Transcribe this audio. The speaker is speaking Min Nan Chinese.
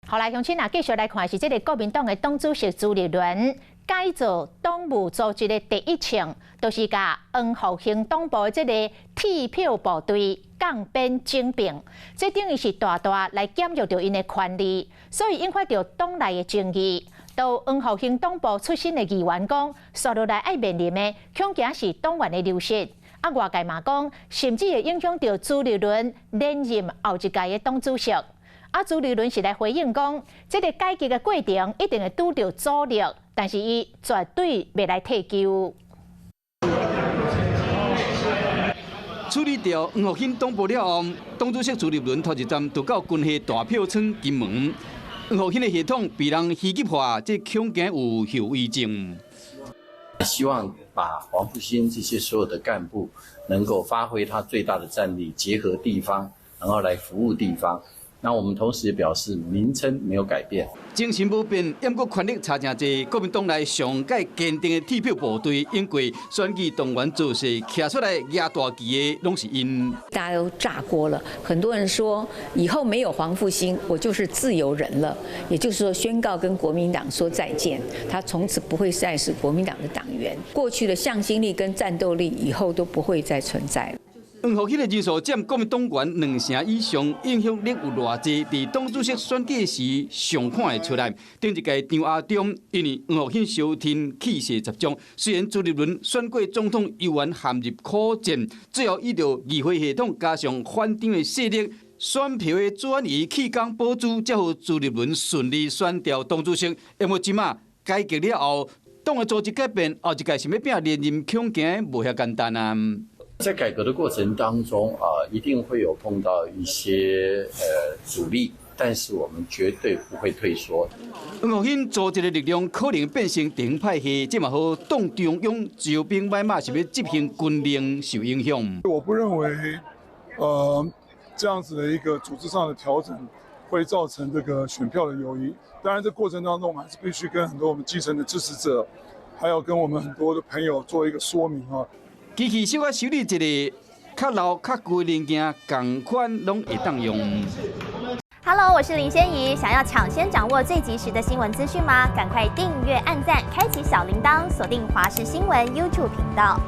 好來，鄉親啊，繼續來看是這个國民黨的黨主席朱立倫改造黨務組織的第一槍，就是共黃復興黨部的這个鐵票部隊降編整併，這等於是大大來減弱著𪜶的權力，所以引發著黨內的爭議。到黃復興黨部出身的議員講，紲落來愛面臨的恐驚是黨員的流失。啊，外界嘛講，甚至會影響著朱立倫連任後一屆的黨主席。啊，朱立倫是來回應講，這个改革的過程一定會拄著阻力，但是伊絕對袂來退勼。處理掉黃復興黨部了後，黨主席朱立倫頭一站就到軍系大票倉金門。黃復興的系統被人虛擬化，這恐驚有後遺症。希望把黃復興這些所有的幹部能夠發揮他最大的戰力，結合地方，然後來服務地方。那我們同時也表示，名稱沒有改變，精神無變，毋過權力差誠濟。國民黨內上蓋堅定的鐵票部隊，經過選舉動員造勢，徛出來舉大旗的，攏是𪜶。大家都炸鍋了，很多人說以後沒有黃復興，我就是自由人了，也就是說宣告跟國民黨說再見，他從此不會再是國民黨的黨員。過去的向心力跟戰鬥力，以後都不會再存在了。黃復興的人數佔國民黨員兩成以上，影響力有偌濟？佇黨主席選舉時上看會出來。頂一屆張亞中因為黃復興相挺氣勢十足，雖然朱立倫選過總統猶原陷入苦戰，最後依著議會系統加上反黨的勢力，選票的轉移棄工保主，才予朱立倫順利選著黨主席。因為這馬改革了後，黨的組織改變，後一屆想欲拼連任，恐驚無遐簡單啊。在改革的過程當中啊，一定會有碰到一些阻力，但是我們絕對不會退縮。黃復興組織的力量可能變成黨派系，這嘛予黨中央招兵買馬是欲執行軍令受影響。我不認為，這樣子的一個組織上的調整會造成這個選票的游移。當然，這過程當中，我們還是必須跟很多我們基層的支持者，還有跟我們很多的朋友做一個說明啊。機器小可修理一下，較老較舊的零件，仝款攏會當用。 Hello，我是林仙怡，想要搶先掌握最及時的新聞資訊嗎？趕快訂閱、按讚、開啟小鈴鐺，鎖定華視新聞 YouTube 頻道。